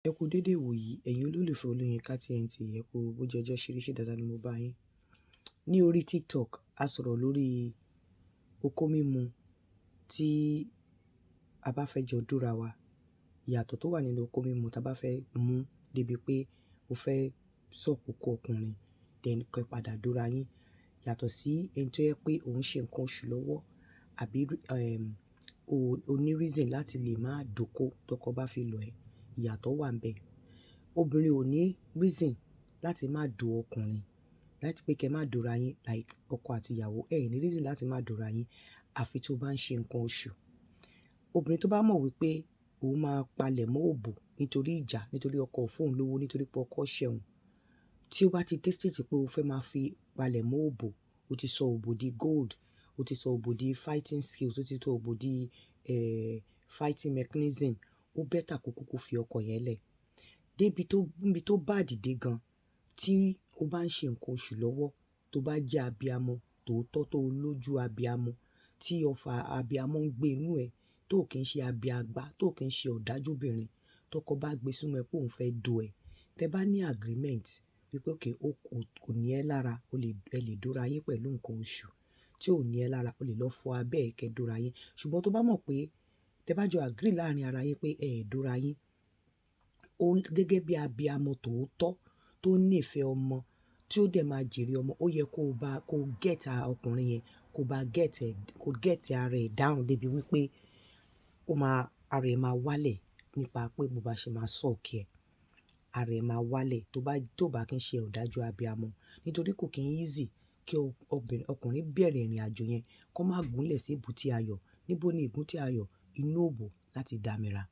Ẹ kú dédé ìwòyí, ẹ̀yin olólùfẹ́ Olóyinka TNT, ẹ kú bójú ọjọ́ ṣe rí, ṣé dáadáa ni mo bá yín. Ní orí TikTok, a sọ̀rọ̀ lórí okó mímu tí a bá fẹ́ jọ dóra wa. Ìyàtọ̀ tó wà nínú okó mímu tí a bá fẹ́ mú débi pé o fẹ́ suck okó ọkùnrin, then kẹ́ padà dóra yín. Yàtọ̀ sí ẹni tó jẹ́ pé òun ṣe nǹkan oṣù lọ́wọ́ àbí o ní reason láti lè máa dóko tọkọ bá fi lọ ẹ́. Ìyàtọ̀ wà níbẹ̀. Obìnrin ò ní reason láti máa do ọkùnrin, láti pé kí ẹ má dóra yín like ọkọ àti ìyàwó. Ẹ ní reason láti máa dóra yín àfi tó bá ń ṣe nǹkan oṣù. Obìnrin tó bá mọ̀ wípé òun máa palẹ̀ mọ́ òbò nítorí ìjà, nítorí ọkọ ò fún òun lówó, nítorí pé ọkọ ṣẹ̀ òun. Tí ó bá ti dé stage pé o fẹ́ máa fi palẹ̀ mọ́ òbò, o ti sọ òbò di gold, o ti sọ òbò di fighting skills, o ti sọ òbò di fighting mechanism, ó better kó kúkú fi ọkọ yẹn lẹ̀. Débi tó, níbi tó bad dé gan, tí o bá ń ṣe nǹkan oṣù lọ́wọ́, tó bá jẹ́ abiamọ, tòótọ́ tó lójú abiamọ, tí ọfà abiamọ ń gbé inú ẹ, tó kì í ṣe abiagbá, tó kì í ṣe ọ̀dájú obìnrin, tọkọ bá gbé sínú ẹ pé òun fẹ́ do ẹ, tẹ bá ní agreement wípé okay ó kò ní ẹ lára, o lè, ẹ lè dóra yín pẹ̀lú nǹkan oṣù tí ò ní ẹ lára, o lè lọ fọ abẹ́ ẹ kẹ́ dóra yín. Ṣùgbọ́n tó bá mọ̀ pé tẹ bá jọ agree láàrin ara yín pé ẹ dóra yín, ó gẹ́gẹ́ bí abiamọ tòótọ́ tó nífẹ̀ẹ́ ọmọ, tí ó dẹ̀ máa jèrè ọmọ, ó yẹ kó bá, kó get ọkùnrin yẹn, kó bá get ẹ, kó get ara ẹ̀ down débi wípé ó máa, ara ẹ̀ máa wálẹ̀ nípa pé bó bá ṣe máa suck ẹ. Ara ẹ̀ máa wálẹ̀ tó bá kí ń ṣe ọ̀dájú abiamọ. Nítorí kò kín easy kí obìnrin, ọkùnrin bẹ̀rẹ̀ ìrìnàjò yẹn kó má gúnlẹ̀ sí èbúté ayọ̀. Níbo ni èbúté ayọ̀? Inú òbò láti dàmíra.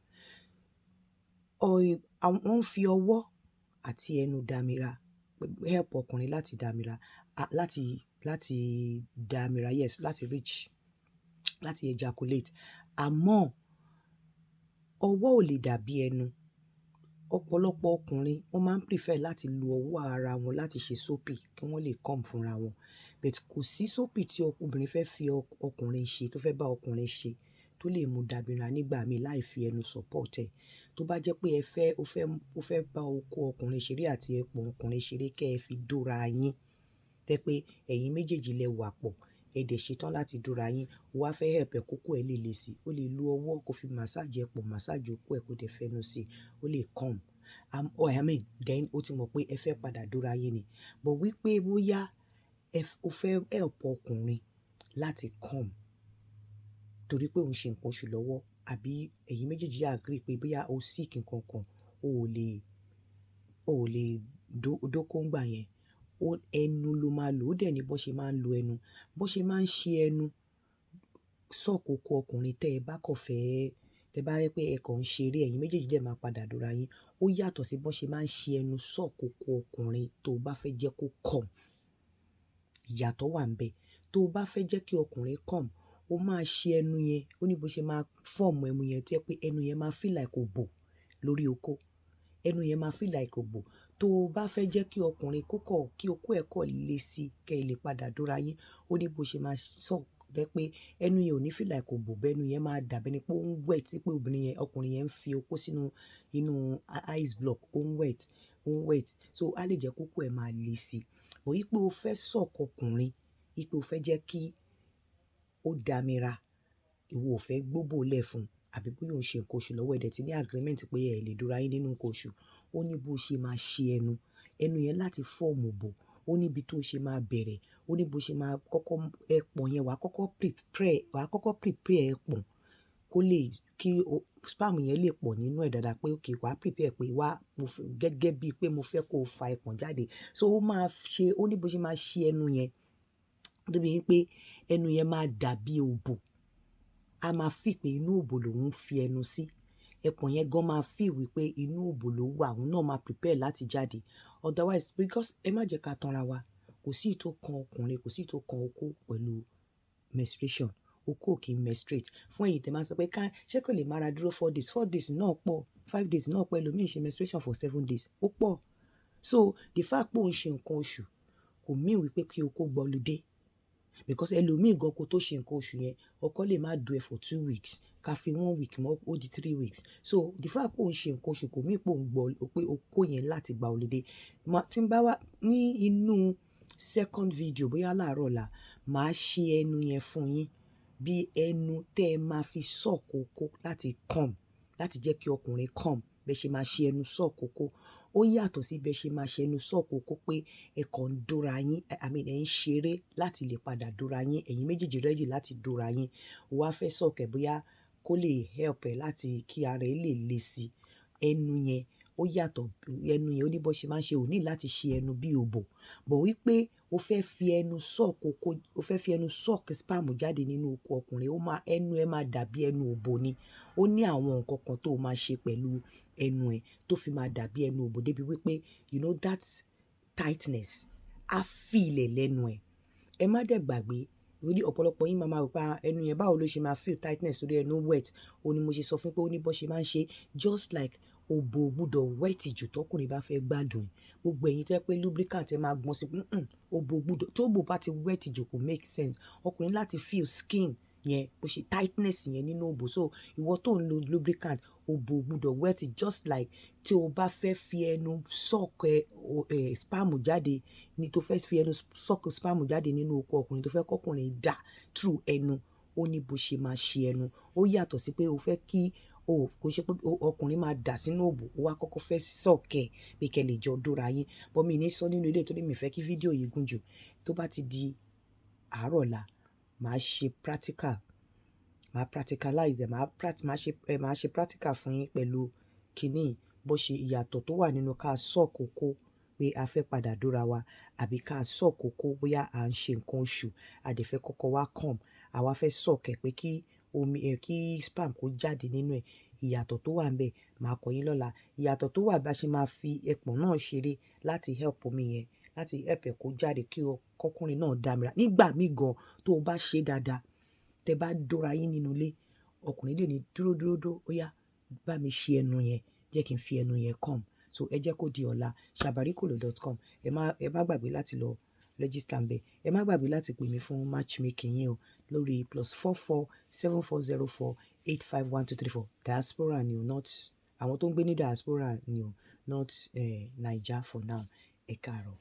Wọ́n ń fi ọwọ́ àti ẹnu dàmíra, help ọkùnrin láti dàmíra, láti dàmíra, yes, láti reach, láti ejaculate. Àmọ́ ọwọ́ ò lè dàbí ẹnu. Ọ̀pọ̀lọpọ̀ ọkùnrin wọ́n máa ń prefer láti lo ọwọ́ ara wọn láti ṣe soapy kí wọ́n lè come fúnra wọn. But kò sí soapy tí obìnrin fẹ́ fi ọkùnrin ṣe, tó fẹ́ bá ọkùnrin ṣe tó lè mú dàmíra nígbà mí láì fi ẹnu support ẹ̀. Tó bá jẹ́ pé ẹ fẹ́, o fẹ́ bá okó ọkùnrin ṣeré àti ẹpọ̀n ọkùnrin ṣeré kí ẹ fi dóra yín. Tẹ́ pé ẹ̀yin méjèèjì lẹ wà pọ̀, ẹ dẹ̀ ṣetán láti dóra yín, o wá fẹ́ help ẹ kókó ẹ lè le si, o lè lo ọwọ́ kó fi massage ẹpọ̀n, massage okó ẹ kó dẹ̀ fẹnu sí, ó lè come. Oh, I mean, then ó ti mọ̀ pé ẹ fẹ́ padà dóra yín ni. But wípé bóyá o fẹ́ help ọkùnrin láti come torí pé òun ṣe nǹkan oṣù lọ́wọ́ àbí ẹ̀yin méjèèjì agree pé bóyá o sick nǹkan kan, o ò lè dóko ńgbà yẹn. Ẹnu ló máa lò, ó dẹ̀ ní bó ṣe máa ń lo ẹnu. Bó ṣe máa ń ṣe ẹnu suck okó ọkùnrin tẹ́ ẹ bá kọ̀ fẹ́, tẹ́ bá rí pé ẹ kàn ń ṣeré, ẹ̀yin méjèèjì dẹ̀ máa padà dóra yín. Ó yàtọ̀ sí bó ṣe máa ń ṣe ẹnu suck okó ọkùnrin tó bá fẹ́ jẹ́ kó come. Ìyàtọ̀ wà níbẹ̀. Tó bá fẹ́ jẹ́ kí ọkùnrin come, ó máa ṣe ẹnu yẹn, ó ní bó ṣe máa form ẹnu yẹn tó jẹ́ pé ẹnu yẹn máa feel like òbò lórí okó. Ẹnu yẹn máa feel like òbò. Tó bá fẹ́ jẹ́ kí ọkùnrin kó kọ̀, kí okó ẹ̀ kọ̀ le sí kí ẹ lè padà dóra yín, ó ní bó ṣe máa suck tẹ́ pé ẹnu yẹn ò ní feel like òbò, bẹ́ẹ̀ ẹnu yẹn máa dàbí ẹni pé ó ń wet, pé obìnrin yẹn, ọkùnrin yẹn ń fi okó sínú inú ice block, ó ń wet, ó ń wet. So a lè jẹ́ kó okó ẹ̀ máa le si. But wípé o fẹ́ suck ọkùnrin, wípé o fẹ́ jẹ́ kí ó dàmíra, ìwọ ò fẹ́ gbóbò lẹ̀ fún, àbí bóyá òun ṣe nǹkan oṣù lọ́wọ́, ẹ dẹ̀ ti ní agreement pé ẹ lè dóra yín nínú nǹkan oṣù, ó ní bó ṣe máa ṣe ẹnu. Ẹnu yẹn láti form òbò, ó ní ibi tó ṣe máa bẹ̀rẹ̀, ó ní bó ṣe máa kọ́kọ́ ẹpọ̀n yẹn, wà á kọ́kọ́ prepare ẹpọ̀n kó lè, kí sperm yẹn lè pọ̀ nínú ẹ̀ dáadáa pé okay wà á prepare pé wá, mo fẹ́, gẹ́gẹ́ bí pé mo fẹ́ kó fa ẹpọ̀n jáde. So ó máa ṣe, ó ní bó ṣe máa ṣe ẹnu yẹn débi wípé ẹnu yẹn máa dàbí òbò. A máa feel pé inú òbò lòún fi ẹnu sí. Ẹpọ̀n yẹn gan máa feel wípé inú òbò ló wà, òun náà máa prepare láti jáde. Otherwise, because ẹ má jẹ ká tanra wa, kò sí tó kan ọkùnrin, kò sí tó kan okó pẹ̀lú menstruation. Okó ò kí ń menstruate. Fún ẹ̀yin tí ẹ máa ń sọ pé ká, ṣé kò lè mára dúró 4 days? 4 days náà pọ̀, 5 days náà pọ̀, ẹlòmíì ṣe menstruation for 7 days, ó pọ̀. So the fact pé òun ṣe nǹkan oṣù kò mean wípé kí okó gbọ́ holiday. Because ẹlòmíì gan kó tó ṣe nǹkan oṣù yẹn, ọkọ lè máa do ẹ for 2 weeks. Ká fi one week mọ́, ó di 3 weeks. So the fact pé òun ṣe nǹkan oṣù kò mean pé òun gbọ́ pé okó yẹn láti gba holiday. Tí n bá wá ní inú second video, bóyá láàárọ̀ ọ̀la, màá ṣe ẹnu yẹn fún yín, bí ẹnu tẹ́ ẹ máa fi suck okó láti come, láti jẹ́ kí ọkùnrin come. Bẹ́ẹ̀ ṣe máa ṣe ẹnu suck okó, ó yàtọ̀ sí bẹ́ẹ̀ ṣe máa ṣe ẹnu suck okó pé ẹ kàn ń dóra yín, I mean, ẹ ń ṣeré láti lè padà dóra yín. Ẹ̀yin méjèèjì ready láti dóra yín, o wá fẹ́ suck ẹ̀, bóyá kó lè help ẹ láti kí ara ẹ lè le sí. Ẹnu yẹn ó yàtọ̀. Ẹnu yẹn, ó ní bó ṣe máa ń ṣe. Ò ní láti ṣe ẹnu bí òbò bọ̀ wípé o fẹ́ fi ẹnu suck okó, o fẹ́ fi ẹnu suck sperm jáde nínú okó ọkùnrin. Ó máa, ẹnu ẹ máa dàbí ẹnu òbò ni. Ó ní àwọn nǹkan kan tó máa ṣe pẹ̀lú ẹnu ẹ tó fi máa dàbí ẹnu òbò, débi wípé you know that tightness á feel ẹ̀ lẹ́nu ẹ. Ẹ má dẹ̀ gbàgbé, torí ọ̀pọ̀lọpọ̀ yín máa ma rò pé ẹnu yẹn, báwo ló ṣe máa feel tightness torí ẹnu wet? Ó ní mo ṣe sọ fún pé ó ní bó ṣe máa ń ṣe. Just like òbò gbúdọ̀ wet jù tọkùnrin bá fẹ́ gbádùn ẹ̀. Gbogbo ẹ̀yin tó jẹ́ pé lubricant ẹ máa gbọ́n sí, òbò gbúdọ̀, tó òbò bá ti wet jù, kò make sense. Ọkùnrin láti feel skin yẹn, bó ṣe tightness yẹn nínú òbò. So ìwọ tó ń lo lubricant, òbò gbúdọ̀ wet. Just like tí o bá fẹ́ fi ẹnu suck ẹ sperm jáde ní, tó fẹ́ fi ẹnu suck sperm jáde nínú okó ọkùnrin, tó fẹ́ kọkùnrin dà through ẹnu, ó ní bó ṣe máa ṣe ẹnu. Ó yàtọ̀ sí pé o fẹ́ kí o, kò ṣe pé ọkùnrin máa dà sínú òbò, ó wá kọ́kọ́ fẹ́ suck ẹ̀ pé kẹ́ lè jọ dóra yín. But mi ní sọ nínú ilé torí mi fẹ́ kí fídíò yìí gùn jù. Tó bá ti di àárọ̀ ọ̀la, màá ṣe practical, màá practicalize ẹ̀, màá ṣe practical fún yín pẹ̀lú kíní, bó ṣe ìyàtọ̀ tó wà nínú ká suck okó pé a fẹ́ padà dóra wa, àbí ká suck okó bóyá à ń ṣe nǹkan oṣù, a dẹ̀ fẹ́ kọ́kọ́ wá come, àwa fẹ́ suck ẹ̀ pé kí omi ẹ̀, kí sperm kó jáde nínú ẹ̀. Ìyàtọ̀ tó wà níbẹ̀, màá kọ́ yín lọ́la. Ìyàtọ̀ tó wà bá ṣe máa fi ẹpọ̀n náà ṣeré láti help omi yẹn, láti help ẹ̀ kó jáde, kí ọkùnrin náà dàmíra. Nígbà míì gan, tó o bá ṣe dáadáa, tẹ bá dóra yín nínú ilé, ọkùnrin lè ní, "Dúró, dúró, dúró, ó yá, bá mi ṣe ẹnu yẹn, jẹ́ kí n fi ẹnu yẹn come." So ẹ jẹ́ kó di ọ̀la. Sabarikolo.com. Ẹ má gbàgbé láti lọ register ńbẹ̀. Ẹ má gbàgbé láti pè mí fún matchmaking yín o lórí +44 7404 851234. Diaspora ni o, not àwọn tó ń gbé ní diaspora ni o, not Naija for now. Ẹ káàárọ̀.